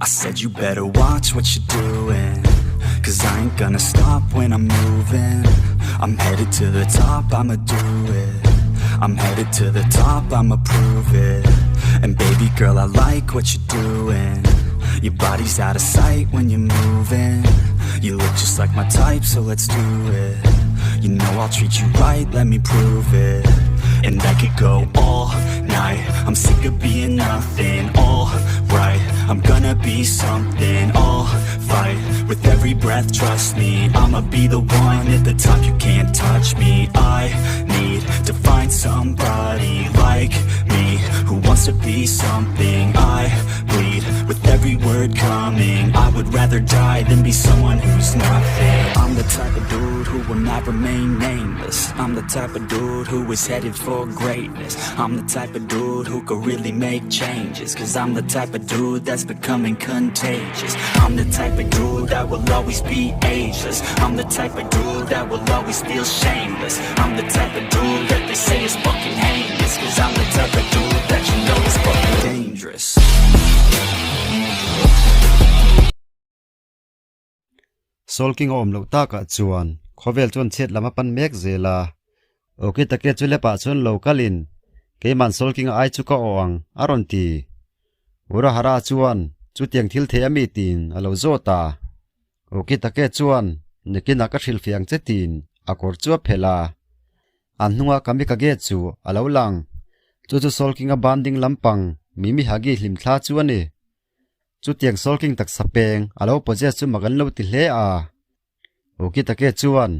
I said you better watch what you're doing Cause I ain't gonna stop when I'm moving I'm headed to the top, I'ma do it I'm headed to the top, I'ma prove it And baby girl, I like what you're doing Your body's out of sight when you're moving You look just like my type, so let's do it You know I'll treat you right, let me prove it And I could go all night I'm sick of being nothing, all right I'm gonna be something, I'll fight With every breath, trust me I'ma be the one at the top, you can't touch me I need to find somebody like me Who wants to be something I bleed with every word coming I would rather die than be someone who's nothing I'm the type of dude who will not remain nameless I'm the type of dude who is headed for greatness I'm the type of dude who could really make changes Cause I'm the type of dude that's becoming contagious I'm the type of dude that will always be ageless I'm the type of dude that will always feel shameless I'm the type of dude that they say is fucking heinous Cause I'm the type of dude that you know is fucking dangerous Sawlking a awm loh takah chuan khawvel chuan chhiat lam a pan mek zel a, Awki take chu lepah chuan lo kalin keiman Sawlkinga ai chu ka aw ang a rawn ti. Urahara chuan chutiang thil thei a mi tiin a lo zawt a, Awki take chuan nikinah ka hrilhfiah ang che tiin a kawr chu a phelh a, An hnunga Kamikage chu a lo lang. Chu chu Sawlkinga banding lampang Mimi Hagi hlimthla chu a ni. Chutiang Sawlking taksa peng a lo pawzia chu mak an lo ti hle a. Ukitake chuan,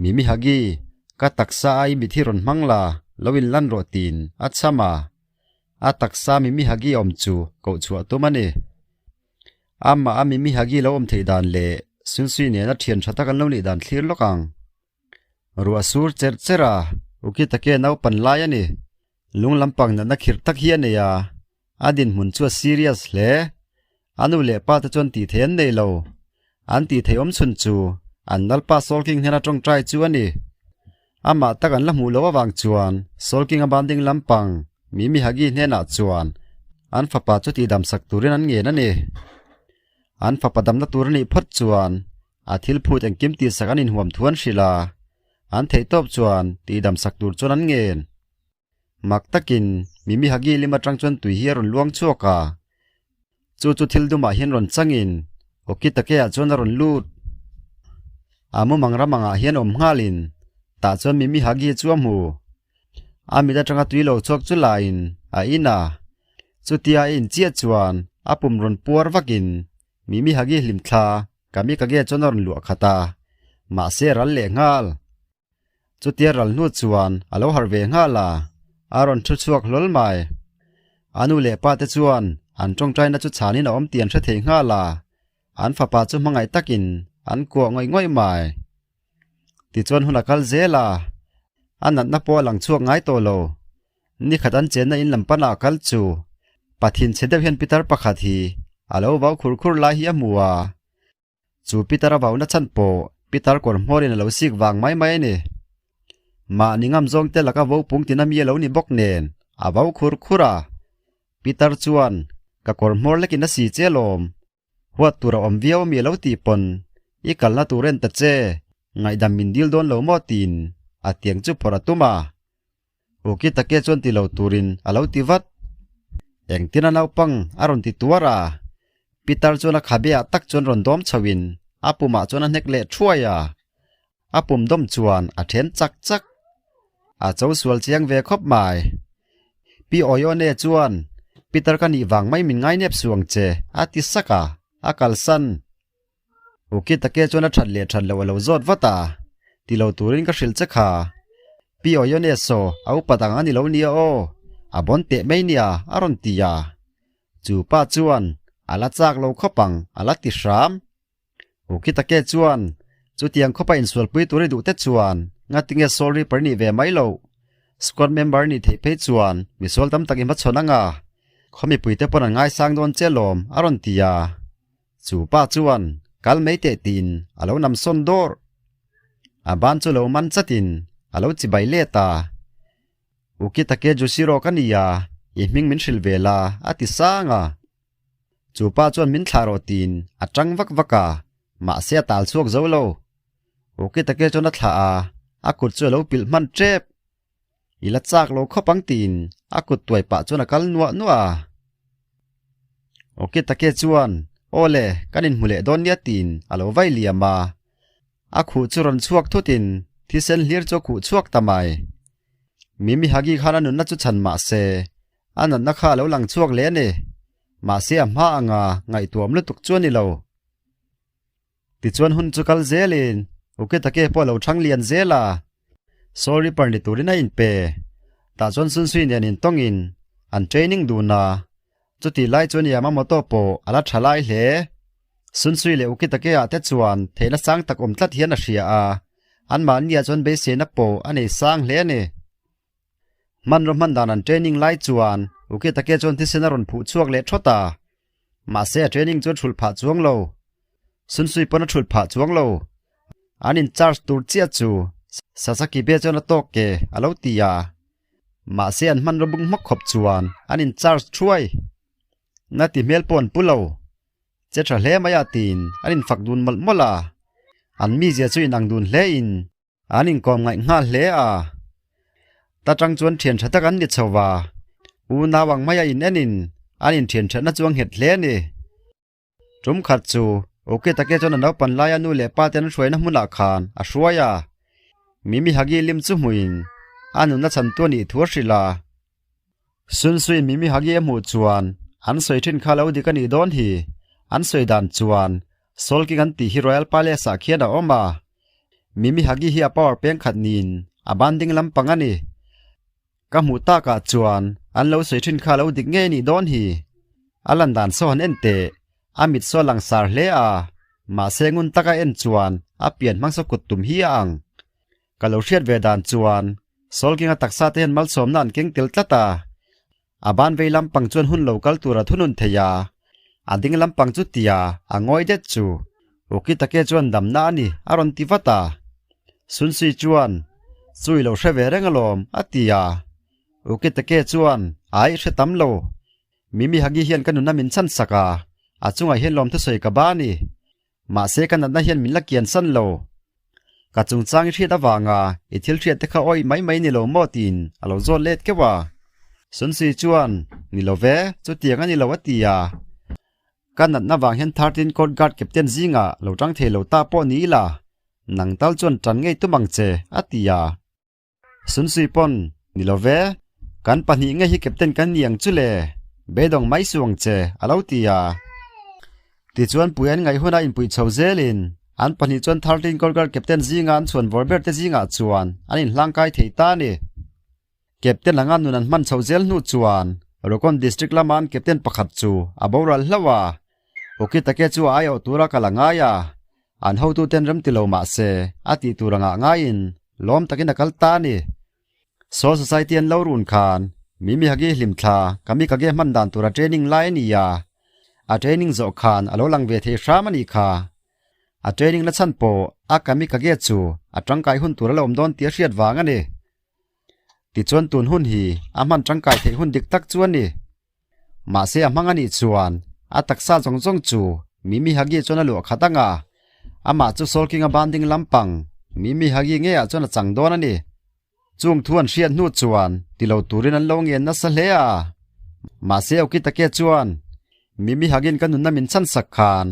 Mimi Hagi, ka taksa a i mit hi rawn hmang la, lo inlan rawh tiin a chham a. A taksa Mimi Hagi awm chu koh chhuah tum a ni. Amah a Mimi Hagi lo awm theih dan leh Sunsui nena thian tha tak an lo nih dan thlir lawk ang. Ruah sur cherh cherh a, Ukitake naupan lai a ni. Lung lampang natna khirh tak hi a nei a, a dinhmun chu a serious hle. A nu leh pa te chuan tih theih an nei lo. An tih theih awm chhun chu an Lalpa Sawlking hnena tawngtai chu a ni. Amah tak an la hmuh loh avang chuan Sawlking a banding lampang Mimi Hagi hnenah chuan an fapa chu tihdam sak turin an ngen a ni. An fapa damna tur a nih phawt chuan a thil phut engkim tihsak an inhuam thu an hrilh a, an theihtawp chuan tihdam sak tur chuan an ngen. Mak takin Mimi Hagi lim atang chuan tui hi a rawn luang chhuak a, chu chu thil dumah hian rawn changin Okitake ah chuan a rawn lut. A mumang ramangah hian awm nghalin tah chuan Mimi Hagi chu a hmu. A mit atanga tui lo chhuak chu lain a in a, chutia a in chiah chuan a pum rawn puar vakin Mimi Hagi hlimthla Kamikage chuan a rawn luah khat a, mahse ral leh nghal. Chutia ral hnu chuan a lo harh ve nghal a, a rawn thu chhuak hlawl mai. A nu leh pa te chuan an tawngtaina chu chhanin a awm tih an hre thei nghal a, an fapa chu hmangaih takin an kuah ngawih ngawih mai. Tichuan hun a kal zel a, a natna pawh a lang chhuak ngai tawh lo. Nikhat an chenna in lam panah kal chu Pathin chhe deuh hian pitar pakhat hi a lo vau khur khur lai hi a hmu a. Chu pitar a vauna chhan pawh pitar kawr hmawrin a lo sik vang mai mai a ni. Mahni ngam zawng te laka vo pung tina mi a lo ni bawk nen a vau khur khur a. Pitar chuan ka kawr hmawr lekin a si che alawm. Huat tur a awm viau ami a lo tih pawn i kalna tur en ta che ngaihdam min dil dawn lo maw tiin a tiang chu phawrh a tum a. Ukitake chuan ti lo turin a lo ti vat. Engtin a naupang a rawn ti tuar a, Pitar chuan a khabe ah tak chuan rawn dawm chho in a pumah chuan a hnek leh thuai a, a pum dawm chuan a then chak chak. A cho sual chiang ve khawp mai. Pi Oyone chuan Pitar ka nih vang mai min ngainep suang che a ti sak a, a kalsan. Ukitake chuan a that leh that loh a lo zawt vat a, ti lo turin ka hrilh che kha. Pi Oyone saw a upa dang a ni lo nia aw, a bawn teh mai nia a rawn ti a. Chu pa chuan a la chak lo khawp ang a la ti hram. Ukitake chuan chutiang khawpa insualpui tur i duh te chuan ngatinge Soul Reaper nih ve mai loh. Squad member nih theih phei chuan misual tam tak i hmachhawn anga khaw mipuite pawn an ngaisang dawn che lawm a rawn ti a. Chu pa chuan kal mai teh tiin a lo nam sawn dawr. A ban chu lo man chatin a lo chibai let a. Ukitake Jushiro ka nia, i hming min hrilh ve la, a ti sang a. Chu pa chuan min thlah rawh tiin a tang vak vak a, mahse a tal chhuak zo lo. Ukitake chuan a thlah a, a kut chu a lo pilh hman tep. I la chak lo khawp ang tiin a kut tuai pah chuan a kal nuah nuah a. Ukitake chuan, Aw le, kan inhmu leh dawn nia tiin a lo vai liam a. A khuh chu rawn chhuak thutin thisen hlir chu a khuh chhuak ta mai. Mimi Hagi khan a nunna chu chhan mah se, a natna kha a lo lang chhuak leh a ni. Mahse a hma anga ngaihtuam lutuk chu a ni lo. Tichuan hun chu kal zelin Ukitake pawh a lo thang lian zel a, Soul Reaper ni turin a inpe. Tah chuan Sunsui nen intawngin an training dun a, chutih lai chuan Yamamoto pawh a la tha lai hle. Sunsui leh Ukitake ah te chuan theihna sang tak awm tlat hian a hria a, anmahniah chuan beiseina pawh a nei sang hle a ni. Hmanraw hman dan an training lai chuan Ukitake chuan thisen a rawn phuh chhuak leh thawt a, mahse a training chu a thulh phah chuang lo. Sunsui pawn a thulh phah chuang lo. An in charge tur chiah chu Sasaki be chuan a tawk ke a lo ti a, mahse an hmanraw bung hmak khawp chuan an in charge thuai. Na ti hmel pawh an pu lo. Che tha hle mai a tiin an in fak dun mawlh mawlh a, an mizia chu inang dun hle in An inkawm ngaih nghal hle a, ta tang chuan thian tha tak an ni chho va, unau ang maia in enin an inthian thatna chu a nghet hle a ni. Tum khat chu Ukitake chuan a naupan laia nu leh pa te an hruaina hmunah khan a hruai a, Mimi Hagi lim chu hmuin a nunna chhantu a nih thu a hrilh a. Sunsuin Mimi Hagi a hmuh chuan an sawi thin kha lo dik a nih dawn hi, an sawi dan chuan Soul King an tih hi Royal Palace ah khian a awm a, Mimi Hagi hi a power peng khat niin a ban ding lampang a ni. Ka hmuh takah chuan an lo sawi thin kha lo dik ngei a nih dawn hi. A lan dan saw han en teh, a mit saw a lang sar hle a, mahse ngun taka en chuan a pian hmang saw kut tum hi a ang. Ka lo hriat ve dan chuan Sawlkinga taksa te hian malsawmna an keng tel tlat a, a ban vei lampang chuan hun lo kal tura thunun thei a, a ding lampang chu tia a ngawi det chu Ukitake chuan damna a ni a rawn ti vat a. Sunsui chuan, Chu i lo hre ve reng alawm a ti a. Ukitake chuan, Ai, hre tam lo. Mimi Hagi hian ka nuna min chhan sak a, a chungah hian lawmthusawi ka ba a ni. Mahse ka natna hian min la kian san lo. Ka chungchang i hriat avanga i thil hriat te kha awih mai mai ni lo maw tiin a lo zawt let keuh a. Sunsi chuan, Ni lo ve, chutiang a ni lo a ti a. Ka natna vang hian 13 Court Guard Captain zingah lo tang thei lo ta pawh ni ila, nang tal chuan tan ngei tum ang che, a ti a. Sunsui pawn, Ni lo ve, kan pahnih nge hi captain kan ni ang chu le, beidawng mai su ang che, a lo ti a. Tichuan pui an ngaih huna inpuih chho zelin an pahnih chuan 13 Court Guard captain zinga an chhuan vawr ber te zingah chuan an inhlangkai thei ta a ni. Captain anga nun an hman chho zel hnu chuan Rokon District lama an captain pakhat chu a boral hlauh a, Ukitake chu a aiawh tura kal a ngai a, An hotuten rem ti lo mah se, a tih tur angah ngaiin lawm takin a kal ta a ni. Soul Society an lo run khan Mimi Hagi hlimthla Kamikage hman dan tura training lai a ni a, a training zawh khan a lo lang ve thei hram a nih kha. A training na chhan pawh a Kamikage chu a tangkai hun tur a la awm dawn tih a hriat vang a ni. Tichuan tun hun hi a hman tangkai theih hun dik tak chu a ni. Mahse a hmang a nih chuan a taksa zawng zawng chu Mimi Hagi chuan a luah khat ang a, amah chu Soul King a ban ding lampang Mimi Hagi ngeiah chuan a chang dawn a ni. Chung thu an hriat hnu chuan ti lo turin an lo ngen nasa hle a. Mahse Okitake chuan Mimi Hagi'n ka nunna min chhan sak khan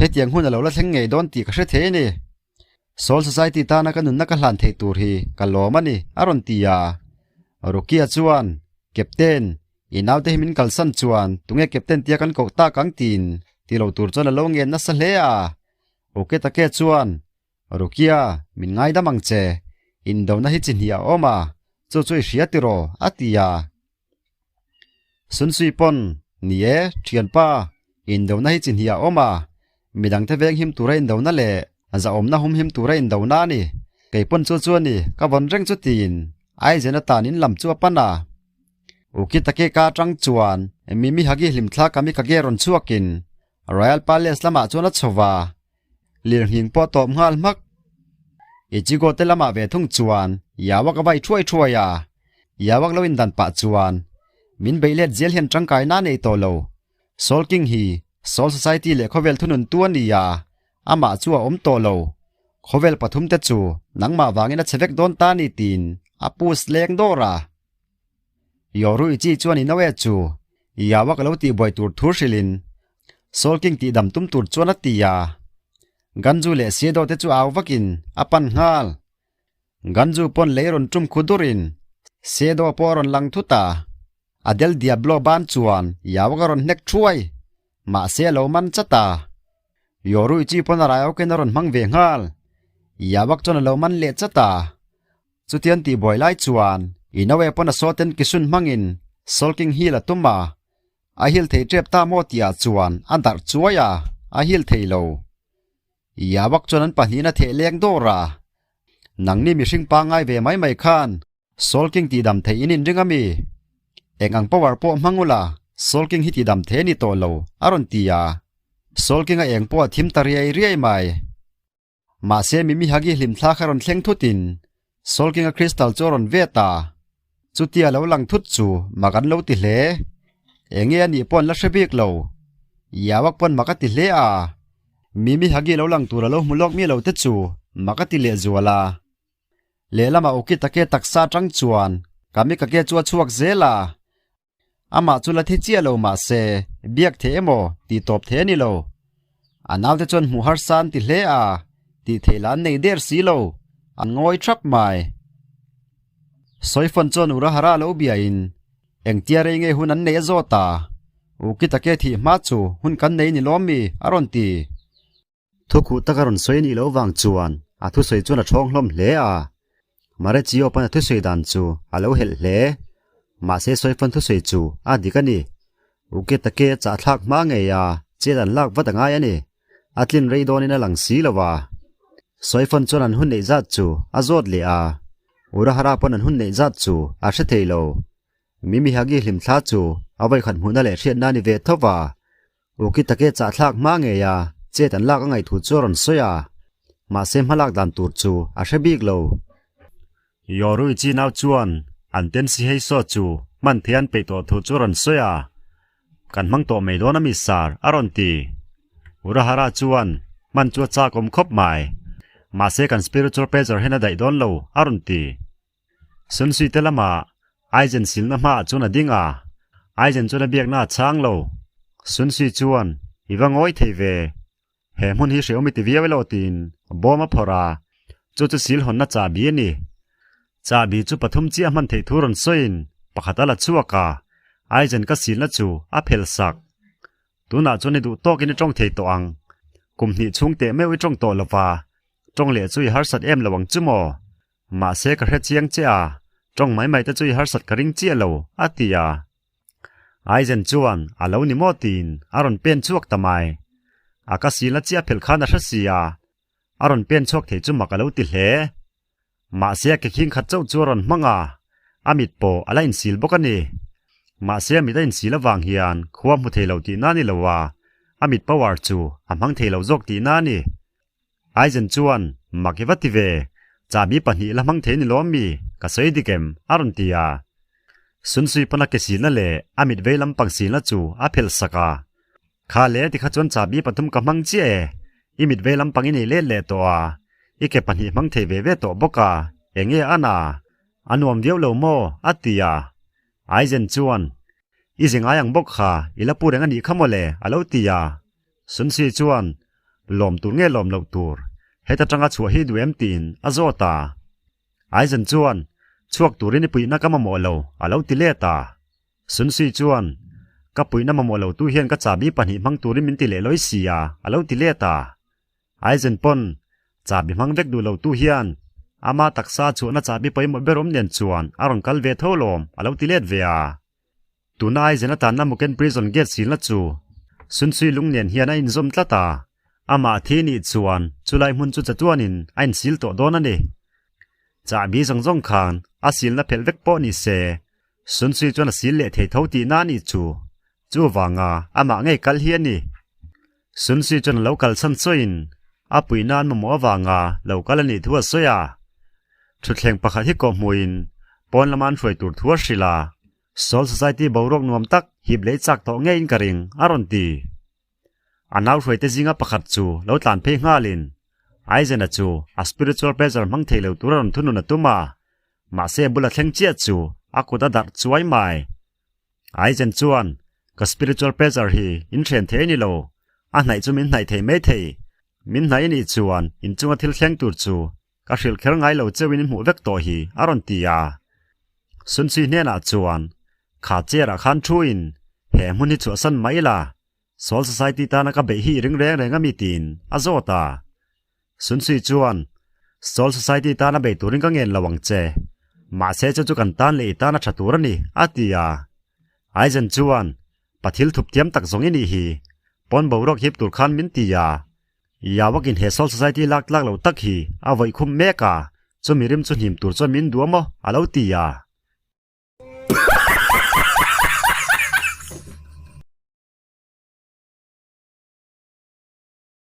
hetiang hun a lo la thleng ngei dawn tih ka hre thei a ni. Soul Society tana ka nunna ka hlan theih tur hi ka lawm a ni, a rawn ti a. Rukia chuan, Captain, i naute hi min kalsan chuan tunge Captain tia kan koh tak ang tiin ti lo tur chuan a lo ngen nasa hle a. Uketake chuan, Rukia, min ngaidam ang che, indona hi chi hnih a awm a, chu chu i hria tiraw, a ti a. Sunsui pawn, Ni e, thianpa, indona hi chi hnih a awm a, midangte veng him tura indona leh zahawmna hum him tura indona a ni. Kei pawn chu chu a ni, ka vawn reng chu tiin Aizen atan in lam chu a pan a. Ukitake ka atang chuan Mimi Hagi hlimthla Kamikage rawn chhuakin Royal Palace lamah chuan a chho va, lirnghing pawh a tawp nghal hmak. Ichigo te lamah ve thung chuan Yawak a vai thuai thuai a, Yawak lo indan pah chuan min beih let zel hian tangkai na nei tawh lo. Soul King hi. Soul Society leh khawvel thunun tu a ni a, amah chu a awm tawh lo. Khawvel pathum te chu nangmah vangin a che vek dawn ta ni tiin a pus leng dawr a. Yoruichi chuan Inoue chu Yawa ka lo tihbuai tur thu hrilhin Soul King tihdam tum tur chuan a ti a. Ganju leh Siedo te chu au vakin a pan nghal. Ganju pawn lei rawn tum khu durin Siedo pawh a rawn lang thut a. Adel Diablo ban chuan Yawa ka rawn hnek thuai. Mahse a lo man chat a. Yoruichi pawn a rai awkin a rawn hmang ve nghal. Yawak chuan a lo man leh chat a. Chutian tihbuai lai chuan Inoue pawn a sawten kisun hmangin Soul King hil a tum a. A hil thei tep ta maw tihah chuan a darh chuai a, a hil thei lo. Yawak chuan an pahnihin a theh leng dawr a. Nangni mihring pangngai ve mai mai khan Soul King tihdam theih in inring a mi? Eng ang power pawh hmang ula, Soul King hi tihdam thei a ni tawh lo, a rawn ti a. Soul King a eng pawh a thim ta riai riai mai. Mahse Mimi Hagi hlimthla kha rawn thleng thutin Soul King a crystal chu a rawn vet a. Chutia lo lang thut chu mak an lo ti hle. Enge a nih pawh an la hre bik lo. Yawak pawn mak a ti hle a. Mimi Hagi lo lang tur a lo hmu lawk mi lo te chu mak a ti lehzual a. Lehlamah Uki take taksa atang chuan Kamikake chu a chhuak zel a. Amah chu la thi chiah lo mahse biak thei emaw tih tawp thei a ni lo. A naute chuan hmuh harsa an ti hle a, tih theih lah an nei der si lo, an ngawi thap mai. Sawifawn chuan Urahara lo biain engtia rei nge hun an nei a zawt a, Uki take thih hma chu hun kan nei ni lawm mi a rawn ti. Thu khuh taka rawn sawi a nih loh vang chuan a thusawi chuan a ṭhawng hlawm hle a. Marecio pawn a thusawi dan chu a lo helh hle. Mahse Sawifawn thusawi chu a dik a ni. Uke take a chahthlak hma ngei a, chet an lak vat a ngai a ni. A tlin rei dawnin a lang si lo a. Sawifawn chuan an hun neih zat chu a zawt leh a. Urahara pawn an hun neih zat chu a hre thei lo. Mimihagi hlimthla chu a vawikhat hmuhna leh hriatna a ni ve tho va. Uki take chahthlak hma ngei a, chet an lak a ngaih thu chu a rawn sawi a, mahse hmalak dan tur chu a hre bik lo. Yorui chi nau chuan an ten si hei saw chu hman thei an peih tawh thu chu a rawn sawi a, Kan hmang tawh mai dawn a mi sar a rawn ti. Urahara chuan hman chu a chak awm khawp mai, mahse kan spiritual pressure hian a daih dawn lo a rawn ti. Sunsui te lamah Aizen silna hmaah chuan a ding a, Aizen chuan a biakna a chhang lo. Sunsui chuan, I va ngawi thei ve, he hmun hi hrehawm i ti viau elo tiin bawm a phawrh a, chu chu sil hawnna chahbi a ni. Chahbi chu pathum chiah hman theih thu rawn sawiin pakhat a la chhuak a, Aizen ka silna chu a phel sak. Tunah chuan i duh tawkin i tawng thei tawh ang. Kum hnih chhung teh meuh i tawng tawh lova, tawng leh chu i harsat em lo ang chu maw? Mahse ka hre chiang che a, tawng mai mai te chu i harsat ka ring chiah lo, a ti a. Aizen chuan a lo ni maw tiin a rawn pen chhuak ta mai. A ka silna chiah phelh khan a hre si a, a rawn pen chhuak thei chu mak a lo ti hle. Mahse a ke khing khat chauh chu a rawn hmang a, a mit pawh a la insil bawk a ni. Mahse a mit a insil avang hian khua hmu thei lo tihna a ni lo a, a mit power chu a hmang thei lo zawk tihna a ni. Aizen chuan, Mak i va ti ve, chahbi pahnih la hmang thei ni lawm mi, ka sawi dik em? a rawn ti a. Sunsui pawn a ke silna leh a mit vei lampang silna chu a phelh sak a. Kha le tikha chuan chahbi pathum ka hmang chiah e, i mit vei lampang i nei let leh tawh a, i ke pahnih hmang thei ve ve tawh bawk a, enge a na? A nuam viau lo maw? a ti a. Aizen chuan, I zi ngai ang bawk kha, i la pu reng a nih kha maw le, a lo ti a. Sunsi chuan, Lawm tur nge lawm loh tur? Heta tanga chhuah hi duh em tiin a zawt a. Aizen chuan, Chhuak turin i puihna ka mamawh lo, a lo ti let a. Sunsi chuan, Ka puihna mamawh lo tu hian ka chahbi pahnih hmang turin min ti leh lawi si a, a lo ti let a. Aizen pawn, Chahbi hmang vek duh lo tu hian ama taksa chhuahna chahbi pawimawh ber awm nen chuan a rawn kal ve tho lawm, a lo ti let ve a. Tuna Aizen atana Muken Prison Gate silna chu Sunsui lung nen hian a inzawm tlat a, amah thi nih chuan chulai hmun chu chatuanin a insil tawh dawn a ni. Chahbi zawng zawng khan a silna phelh vek pawh ni se, Sunsui chuan a sil leh thei tho tihna a nih chu. Chuvanga amah ngei kal hi a ni. Sunsui chuan a lo kal chhan sawiin a puihna an mamawh avanga lo kal a nih thu a sawi a. Thutthleng pakhat hi kawhhmuhin pawn lama an hruai tur thu a hrilh a. Soul Society boruak nuam tak hip lei chak tawh ngeiin ka ring, a rawn ti. A nau hruaite zinga pakhat chu lo tlan phei nghalin Aizen-a chu a spiritual pressure hmang thei lo tura rawn thunun a tum a, mahse a bula thleng chiah chu a kut a darh chuai mai. Aizen chuan, Ka spiritual pressure hi in hren thei a ni lo, a hnaih chu min hnaih thei mai thei. Min hnaih a nih chuan inchunga thil thleng tur chu Ka hrilh kher ngai lo cheuhin i hmuh vek tawh hi, a rawn ti a. Sunsui hnenah chuan, Kha chair-ah khan thuin he hmun hi chhuahsan mai la, Soul Society tana ka beih hi i ring reng reng a mi tiin a zawt a. Sunsui chuan, Soul Society tana bei turin ka ngen lo ang che, mahse chu chu kan tan leh i tan a tha tur a ni, a ti a. Aizen chuan, Pathil thup thiam tak zawng i nih hi, pawn boruak hip tur khan min ti a. Yawakin he Soul Society lak tlak lo tak hi a vawih khum mek a, chumi rim chu hnim tur chuan min duh a maw? a lo ti a.